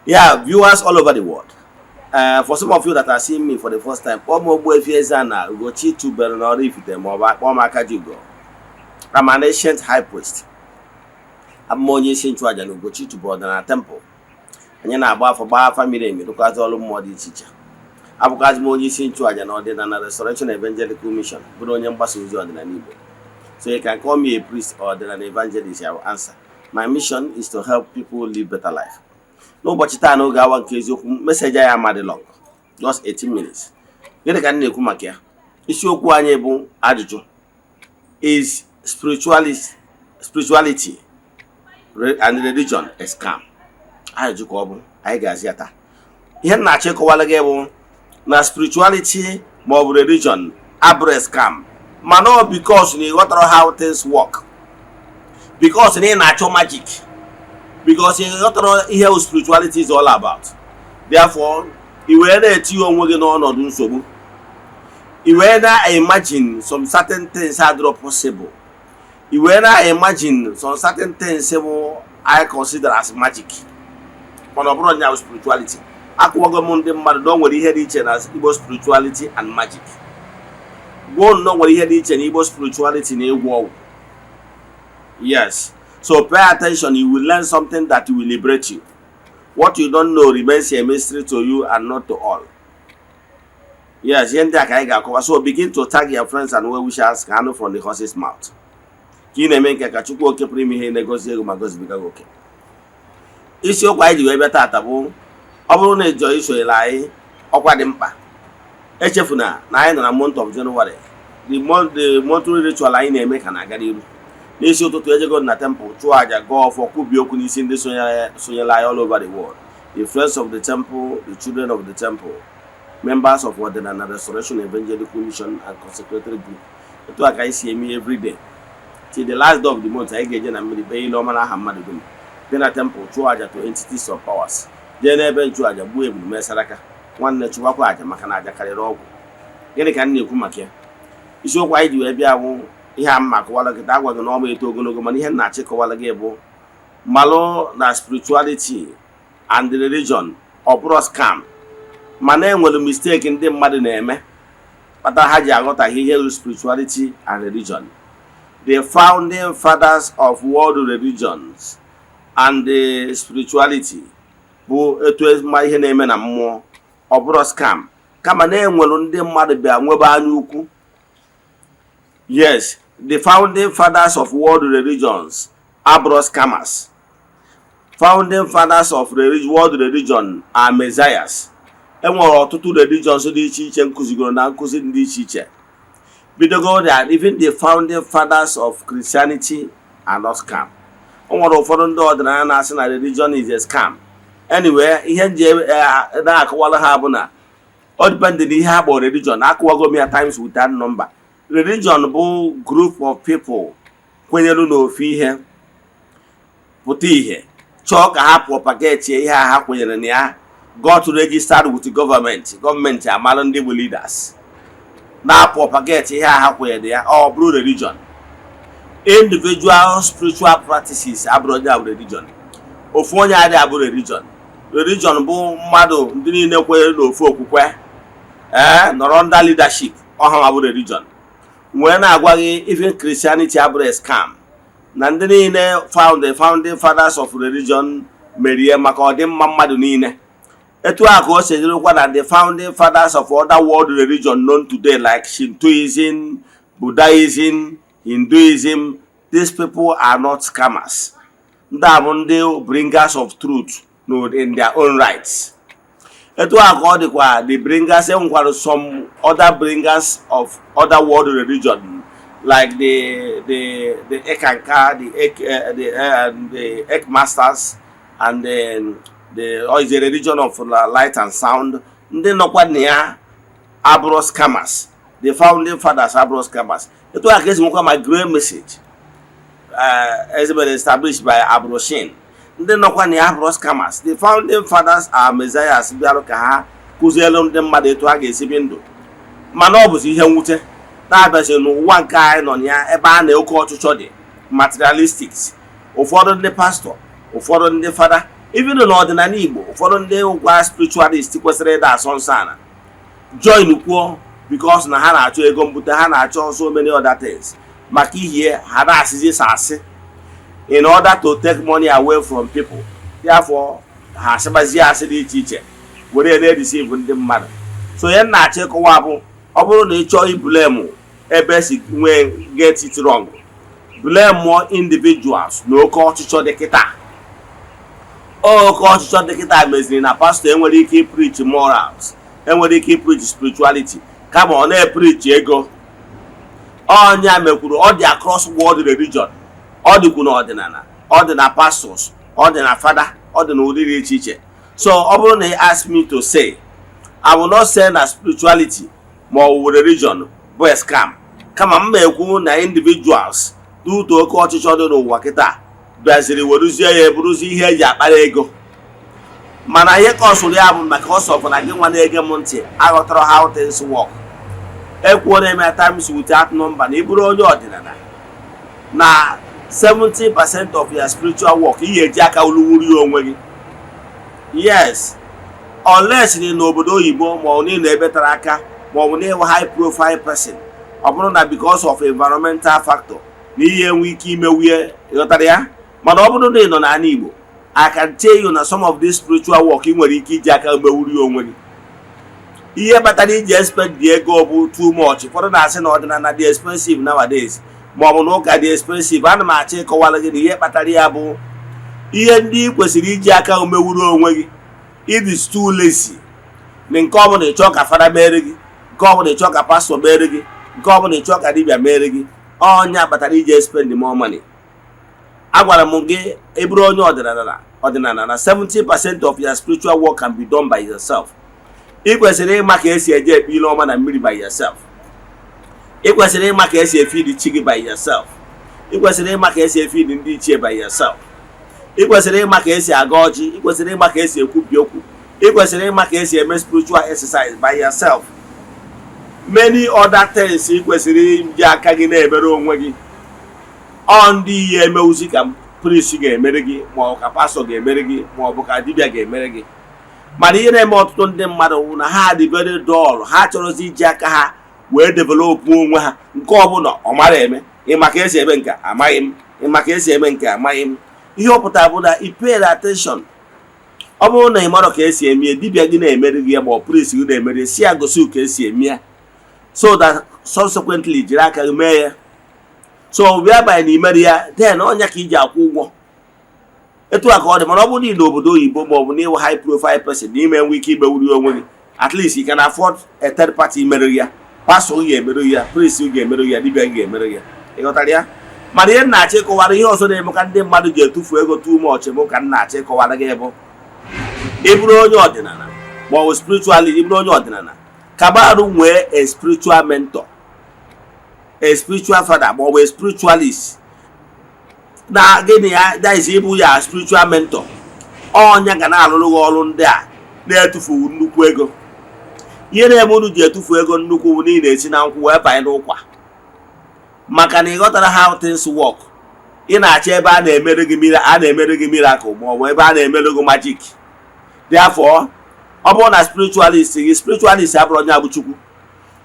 Yeah, viewers all over the world. For some of you that are seeing me for the first time, kpọọ m Ogbuefi Eze-Ana Ugochi tubelu na Oraifite maọbụ akpọọ m Akajiugo. I'm an ancient high priest. Abụ m onye isi nchụaja na Ugochi tubelu ọdịnala temple. Anyị na-agba afọ, gbaa afa miri emi, rụkwazị ọrụ mmụọ dị iche iche. Abụkwazị m onye isi nchụaja na Ọdịnala Restoration Evangelical Mission, bụrụ onye mgbasa ozi ọdịnala Igbo. So you can call me a priest or an evangelist, I will answer. My mission is to help people live better life. N'ụbọchị taa, n'oge awa nke eziokwu, message anyị amadị long, just 18 minutes. Gịnị ka m na-ekwu maka ya? Isiokwu anyị bụ ajụjụ: is spirituality and religion a scam? Ajụjụ ka ọ bụ anyị ga-azi ya taa. Ihe m na-achọ ịkọwara gị bụ na spirituality ma ọ bụ religion abụrụ a scam, mana ọ because na ị ghọtara how things work, because na ị na-achọ magic, because ị ghọtara ihe bụ spirituality is all about. Therefore, ị wee na-etinye onwe gị n'ọnọdụ nsogbu, ị wee na-imagine some certain things adịrọ possible, ị wee na-imagine some certain things bụ I consider as magic, mana ọ bụrụ nya bụ spirituality. Akwụwago m ndị mmadụ na o nwere ihe dị iche na Igbo spirituality and magic. Gwuo na o nwere ihe dị iche na Igbo spirituality na ịgwọ ọgwụ. Yes, so pay attention. You will learn something that will liberate you. What you don't know remains a mystery to you and not to all. Yes, ihe ndị a ka anyị ga-akọwa. So begin to tag your friends and well wishers ka anụ from the horse's mouth. Ka ị na-eme nke ka Chukwu oke pụrụ ime ihe na-egozi ego ma gozibiga gị oke. Isiokwu anyị ji wee bịa taata bụ, ọ bụrụ na ịjọ isonyere anyị, ọkwa dị mkpa. Echefuna na anyị nọ na month of January, the month, the monthly ritual anyị na-eme ka na-aga n'iru. N'isi ụtụtụ, ejego na temple chụọ àjà, gọọ ọfọ, kwubie okwu n'isi ndị sonyere anyị all over the world, the friends of the temple, the children of the temple, members of Ọdịnala Restoration Evangelical Mission and consecrated group. Etu a ka anyị si eme every day till the last day of the month. Anyị ga-eje na mmiri bee ile ọma n'aha mmadụ dum dị na temple, chụọ àjà to entities of powers, jee n'ebe nchụàjà, gbuo ebulu, mee saraka. Nwanne, chụwakwa àjà, maka na àjà karịrị ọgwụ. Gịnị ka m na-ekwu maka ya? Isiokwu anyị ji wee bịa bụ ihe a mma akọwala gị. Agwa gị na ọma eto ogologo, mana ihe m na-achọ ịkọwala gị bụ malụ na spirituality and religion ọ bụrụ scam, mana enwere mistake ndị mmadụ na-eme kpatara ha ji aghọtaghị ihe bụ spirituality and religion. The founding fathers of world religions and the spirituality bụ etu ma ihe na-eme na mmụọ, ọ bụrụ scam, kama na enwere ndị mmadụ bịa nwebe anya ukwu. Yes, the founding fathers of world religions abụrụ scammers. Founding fathers of world religion are messiahs. Enwere ọtụtụ religions dị iche iche nkụzigoro na nkụzi dị iche iche bidogo that even the founding fathers of Christianity are not scam. O nwere ụfọdụ ndị ọdịnala na-asị na religion is a scam. Anyway, ihe nji na-akọwara ha bụ na ọ depend na ihe ha kpọrọ religion. Akụwago m ya times without number. Religion bụ group of people kwenyere n'ofu ihe pụta ihe, chọọ ka ha propagate ihe a ha kwenyere na ya, got registered with gọọmenti, gọọmenti amara ndị bụ leaders na-propagate ihe a ha kwenyere ya, ọ bụrụ religion. Individual spiritual practices abụrụ onye abụ religion. Ofu onye adịghị abụ religion. Religion bụ mmadụ ndị niile kwenyere n'ofu okwukwe, ee, nọrọ under leadership ọha ma bụ religion. Wee na-agwa gị, even Christianity abụrụ a scam, na ndị niile found the founding fathers of religion merie maka ọdịmma mmadụ niile. Etu a ka o si dịrịkwa na the founding fathers of other world religion known today, like Shintoism, Buddhism, Hinduism, these people are not scammers. Ndị a bụ ndị bringers of truth, no, in their own rights. Etu a ka ọ dịkwa the bringers, enwekwara some other bringers of other world religion like the Eckankar, the Eck masters and the or is a religion of light and sound. Ndị nọkwa na ya abụrụ scammers. The founding fathers abụrụ scammers. Etu a ka esi nwekwa ma Grail Message has been established by Abd-ru-shin. Ndị nọkwa na ya abụrụ scammers. The founding fathers are messiahs bịarụ ka ha kụzielu ndị mmadụ etu ha ga-esi bi ndụ. Mana ọ bụzi ihe mwute na-abịazi n'ụwa nke anyị nọ na ya, ebe a na-oke ọchịchọ dị materialistics, ụfọdụ ndị pastọ, ụfọdụ ndị fada, Even n'ọdịnala Igbo, ụfọdụ ndị ụkwa spiritualist kwesịrị ịda asọ nsọ ala join kwuo, because na ha na-achọ ego mbute, ha na-achọ so many other things. Maka ihie ha na-asịzi sa asị in order to take money away from people. Therefore, ha asịgbazie asị dị iche iche were na-edeceive ndị mmadụ. So ihe m na-achọ ịkọwa bụ, ọ bụrụ na ị chọọ iblame ebe si nwee get it wrong, blame more individuals na oke ọchịchọ dị kịta. Oke ọchịchọ dị kịta meziri na pastọ enwere ike ipreach morals, enwere ike ipreach spirituality, kama ọ na-epreach ego. Ọnya mekwuru ọ dị across world religion, ọ dịkwu n'ọdịnala, ọ dị na pastors, ọ dị na fada, ọ dị n'ụdị dị iche iche. So ọ bụrụ na ị ask me to say, I will not say na spirituality ma ọ bụ religion bụ a scam, kama m na-ekwu na individuals, due to oke ọchịchọ dị n'ụwa kịta, bịaziri weruzie ya eburuzie ihe eji akpara ego. Mana ihe ka ọ sụrụ ya bụ maka ọsọ bụ na gị nwa na-ege m ntị aghọtara how things work. Ekwuo na eme times without number na ị bụrụ onye ọdịnala, na 70% of your spiritual work, ihe eji aka wuluwuri ya onwe gị. Yes, unless na n'obodo oyibo, ma ọ na ebe tara aka, ma ọ bụ na ịwụ high profile person, ọ bụrụ na because of environmental factor na ihe enwe ike imewuye, ịghọtara ya. Mana ọ bụrụ na ị nọ n'ala Igbo, I can tell you na some of this spiritual work, ị nwere ike iji aka mewuri ya onwe gị. Ihe kpatara iji expect dị ego bụ too much. Ụfọdụ na-asị na ọdịnala dị expensive nowadays, ma ọ bụ na ụka dị expensive. Ana m achọ ịkọwara gị na ihe kpatara ya bụ ihe ndị ị kwesịrị iji aka mewuru onwe gị, it is too lazy. Na nke ọbụla ịchọ ka fada mere gị, nke ọbụla ịchọ ka pastọ mere gị, nke ọbụla ịchọ ka dibịa mere gị, ọnya kpatara iji spend more money. Agwara m gị, ị bụrụ onye ọdịnala, na 70% of your spiritual work can be done by yourself. Ị kwesịrị ịma ka esi eje ekpe ile ọma na mmiri by yourself. Ị kwesịrị ịma ka esi efeed chi gị by yourself. Ị kwesịrị ịma ka esi efeed ndị ichie by yourself. Ị kwesịrị ịma ka esi aga ọjị. Ị kwesịrị ịma ka esi ekwubi okwu. Ị kwesịrị ịma ka esi eme spiritual exercise by yourself. Many other things ị kwesịrị iji aka gị na-emere onwe gị. Ọ ndị ihe emewuzi ka priest ga-emere gị, ma ọ bụ ka pastọ ga-emere gị, ma ọ bụ ka dibịa ga-emere gị. Mana ihe na-eme ọtụtụ ndị mmadụ wụ na ha dị very dull. Ha chọrọzi iji aka ha wee develop onwe ha. Nke ọbụla ọ mara eme, ịma ka esi eme nke, amaghị m, ịma ka esi eme nke, amaghị m. Ihe ọ pụtara bụ na i pay attention. Ọ bụrụ na ị marọ ka esi eme ya, dibịa gị na-emere gị ya, ma ọ priest gị na-emere, si ya gosi ka esi eme ya, so that subsequently jiri aka gị mee ya. So whereby na imere ya, then ọnya ka iji akwụ ụgwọ. Etu a ka ọ dị. Mana ọ bụrụ na ị n'obodo oyibo, ma ọ bụ na ịwụ high profile person, na ime enwe ike imewuri onwe gị, at least you can afford a third party imere ya. Pastọ gị ga-emere ya, priest gị ga-emere ya, dibịa gị ga-emere ya. Ịghọtara ya? Mana ihe m na-achọ ịkọwara, ihe ọzọ na-eme ka ndị mmadụ ji etufu ego too much bụ ka m na-achọ ịkọwara gị bụ, ị bụrụ onye ọdịnala ma ọ bụ spiritually, ị bụrụ onye ọdịnala, kabarụ nwee a spiritual mentor, a spiritual father, ma ọ bụ a spiritualist na gịnị ya, that is ịbụ ya spiritual mentor. Ọnya ga na-alụrụ gị ọrụ ndị a na-etufu nnukwu ego. Ihe na-eme unu ji etufu ego nnukwu bụ n'ihi na-esi na nkwụ wee banye n'ụkwa, maka na ị ghọtara how things work. Ị na-achọ ebe a na-emere gị mira, a na-emere gị miracle, ma ọ bụ ebe a na-emere gị magic. Therefore, ọ bụrụ na spiritualist gị, spiritualist abụrụ onye abụ Chukwu,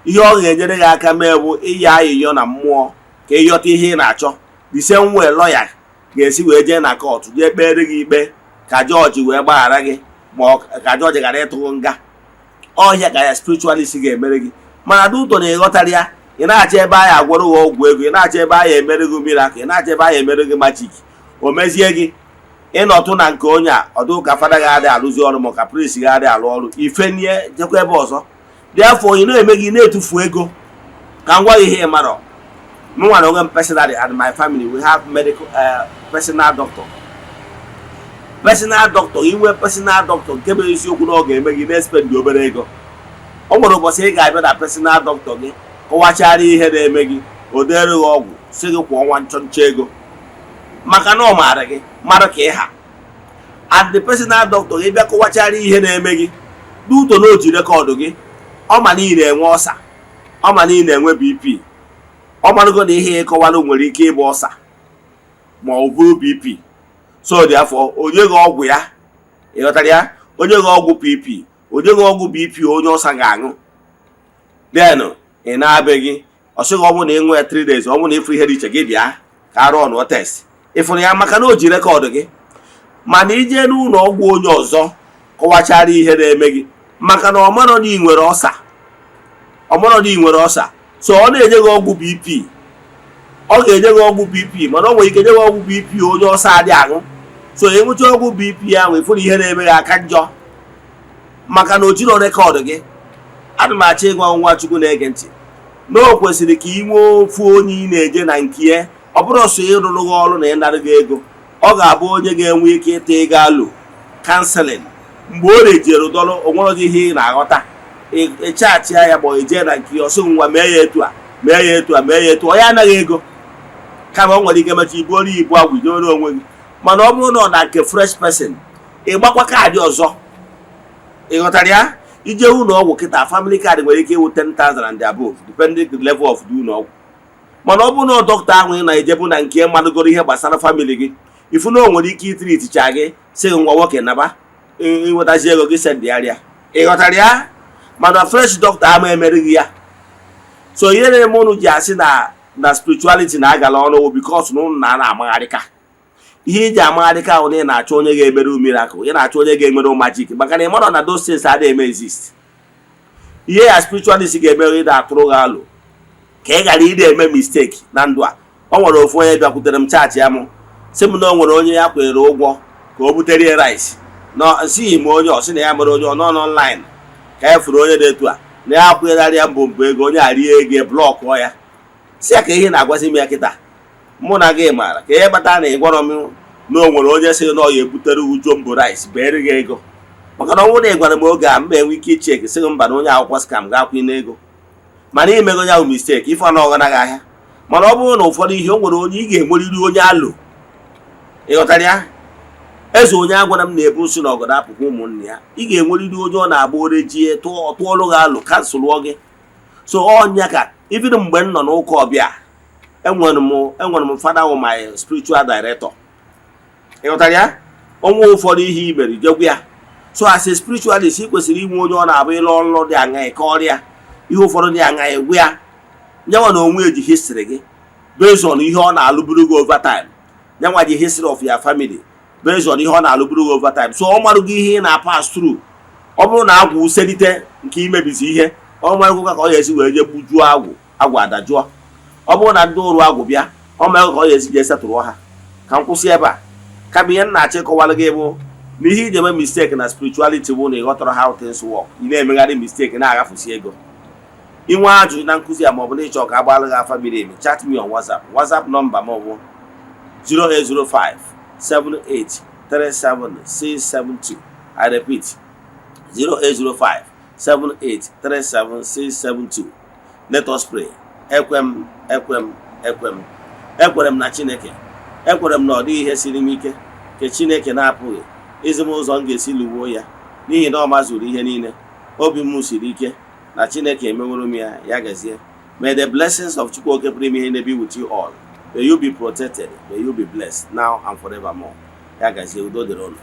ihe ọ ga-enyere gị aka mee bụ ịya ayịyọ na mmụọ ka ịyọta ihe ị na-achọ. The same way lawyer ga-esi wee jee na court jee kpere gị ikpe ka jọji wee gbaghara gị, ma ọ ka jọji ghara ịtụghị nga ọhịa, ka ya spiritualist ga-emere gị. Mana dị ụtọ na ịghọtara ya, ị na-achọ ebe anyị agwọrọ gị ọgwụ ego, ị na-achọ ebe anyị emere gị miracle, ị na-achọ ebe anyị emere gị magic. O mezie gị ịnọtụ na nke onye a, ọdụ ka fada ga-adị alụzi ọrụ, ma ka priest ga-adị alụ ọrụ, ifenie jekwa ebe ọzọ. Dị afọ ị na-eme gị na-etufu ego. Ka m gwa gị ihe ị marọ. M nwere onwe m personally and my family, we have medical personal doctor. Personal doctor, inwe personal doctor, nke bụ eziokwu na ọ ga-eme gị na-espend obere ego. O nwere ụbọchị ị ga-abịa na personal doctor gị, kọwachara ihe na-eme gị, o dere gị ọgwụ, si gị kwụọ nwa nchọnchọ ego, maka na ọ maara gị, mara ka ị ha. And the personal doctor gị bịa kọwachara ihe na-eme gị n'uto na o ji record gị, ọ ma na ị na-enwe ulcer, ọ ma na ị na-enwe BP, ọ marụgo na ihe ịkọwara nwere ike ịbụ ulcer ma ọ bụrụ BP. So therefore, onye gị ọgwụ ya. Ị ghọtara ya? Onye gị ọgwụ BP, onye gị ọgwụ BP, onye ulcer ga-aṅụ. Then ị na-abịaghị, ọ sịghị ọ bụrụ na ị ṅụọ ya 3 days, ọ bụrụ na ịfụ ihe dị iche, gị bịa ka arụ ọnụọ test. Ịfụrụ ya? Maka na o ji record gị. Mana ije n'ụlọ ọgwụ onye ọzọ kọwachara ihe na-eme gị, maka na ọ marọ na ị nwere ulcer, ọ marọ na ị nwere ulcer, so ọ na-enye gị ọgwụ BP. Ọ ga-enye gị ọgwụ BP, mana ọ nwere ike nye gị ọgwụ BP onye ulcer adị aṅụ. So ịṅụcha ọgwụ BP ahụ, ịfụ na ihe na-eme gị aka njọ, maka na o jiro record gị. Ana m achọ ịgwa nwa Chukwu na-ege ntị na o kwesịrị ka ị nwee ofu onye ị na-eje na nke ya. Ọ bụrụ sọ ịrụrụ gị ọrụ na ịnara gị ego, ọ ga-abụ onye ga-enwe ike ịta ego alụ counselling. Mgbe ọ na-ejere dọrọ onwerozi ihe ị na-aghọta, ịchachịa ya ma ọ ejee na nke ya, ọsị nwa, mee ya etu a, mee ya etu a, mee ya etu a. Ọ ya anaghị ego, kama ọ nwere ike mecha ibu olu ibu agwụ ijewere onwe gị. Mana ọ bụrụ na ọ na nke fresh person, ị gbakwa card ọzọ. Ị ghọtara ya? Ije ụlọ ọgwụ kịta, family card nwere ike ịwụ 10,000 and above, depending the level of the ụlọ ọgwụ. Mana ọ bụrụ na dọkịta ahụ ị na-ejebu na nke madụgoro ihe gbasara family gị, ifu na o nwere ike itreaticha gị, sị gị, "Nwa nwoke, naba, ịnwetazi ego gị, sendịgharịa." Ị ghọtara ya? Mana fresh dọkịta ama emerighị ya. So ihe na-eme ụnụ ji asị na spirituality na-agala ọnụ wụ because na ụnụ na-amagharịka ihe. Iji amagharịka ahụ na ị na-achọ onye ga-emere miracle, ị na-achọ onye ga-emere magic, maka na ị marọ na those things adịghị eme exist. Ihe ya spiritualist ga-emere, ịda atụrụ gị alụ ka ị ghara ịdị eme mistake na ndụ a. O nwere ofu onye bịakwutere m, chat ya mụ, sị m na o nwere onye ya kwere ụgwọ ka o butere ya rice. Na nsighi m onye, ọ sị na ya mere onye ọ nọ n'online ka ya furu onye dị etu a na ya akwụgharị ya mbụ mbụ ego. Onye a rie ego, blockụọ ya. Si ya ka ihe na-agwazi m ya kịta, mụ na gị maara ka ihe kpatara na ị gwọrọ m na o nwere onye sị na ọ ya ebutere ujo mbụ rice bere gị ego. Maka na ọ bụrụ na ị gwara m oge a, mba, enwe ike icheck, sị gị mba, na onye akwụkwọ scam ga-akwụ n'ego. Mana imego onye ahụ mistake, ife na ọghanaghị ahịa. Mana ọ bụrụ na ụfọdụ ihe o nwere onye ị ga-enweriri onye alụ. Ị ghọtara ya? Eze onye agwara m na-ebu nsị na ọgọdọ apụkwa ụmụnne ya. Ị ga-enweriri onye ọ na-agba orejie tụọ tụọlụ gị alụ, cancelụọ gị. So ọnya ka even mgbe m nọ n'ụka ọbịa, enwere m father wụ my spiritual director. Ị ghọtara ya? Ọnwa ụfọdụ ihe i mere, jegwu ya. So as a spiritualist, ị kwesịrị inwe onye ọ na-abụ ịlụ ọlụ dị aṅa, ịkọrịa ihe ụfọdụ dị aṅa, egwu ya nyanwa na onwe eji history gị based on ihe ọ na-alụburu gị over time. Nyanwa ji history of your family based on ihe ọ na-alụburu gị over time. So ọ marụgo ihe ị na-pass through. Ọ bụrụ na agwụ selite nke imebizi ihe, ọ marụgo ka ọ ga-esi wee jee gbujuo agwụ, agwụ adajụọ. Ọ bụrụ na ndị ụrụ agwụ bịa, ọ marụgo ka ọ ga-esi jee setụrụ ha. Ka m kwụsị ebe a. Kama ihe m na-achọ ịkọwara gị bụ na ihe iji eme mistake na spirituality bụ na ị ghọtara how things work. Ị na-emegharị mistake, na-aghafusi ego. Inwe ajụjụ na nkụzi a, maọbụ na ịchọ ka agbalụ gị afa miri emi, chat me on WhatsApp. WhatsApp nọmba m bụ 0805 78 37 672. I repeat, 0805 78 37 672. Let us pray. Ekwe m, ekwe m, ekwe m, ekwere m na Chineke. Ekwere m na ọ dịghị ihe siri m ike nke Chineke na-apụghị izi m ụzọ m ga-esi lụwuo ya, n'ihi na ọ mazuru ihe niile. Obi m siri ike na Chineke emeworo m ya. Ya gazie. May the blessings of Chukwu Oke pụrụ ime ihe be with you all. May you be protected, may you be blessed now and forevermore. Ya gazie, udo dịrị unu.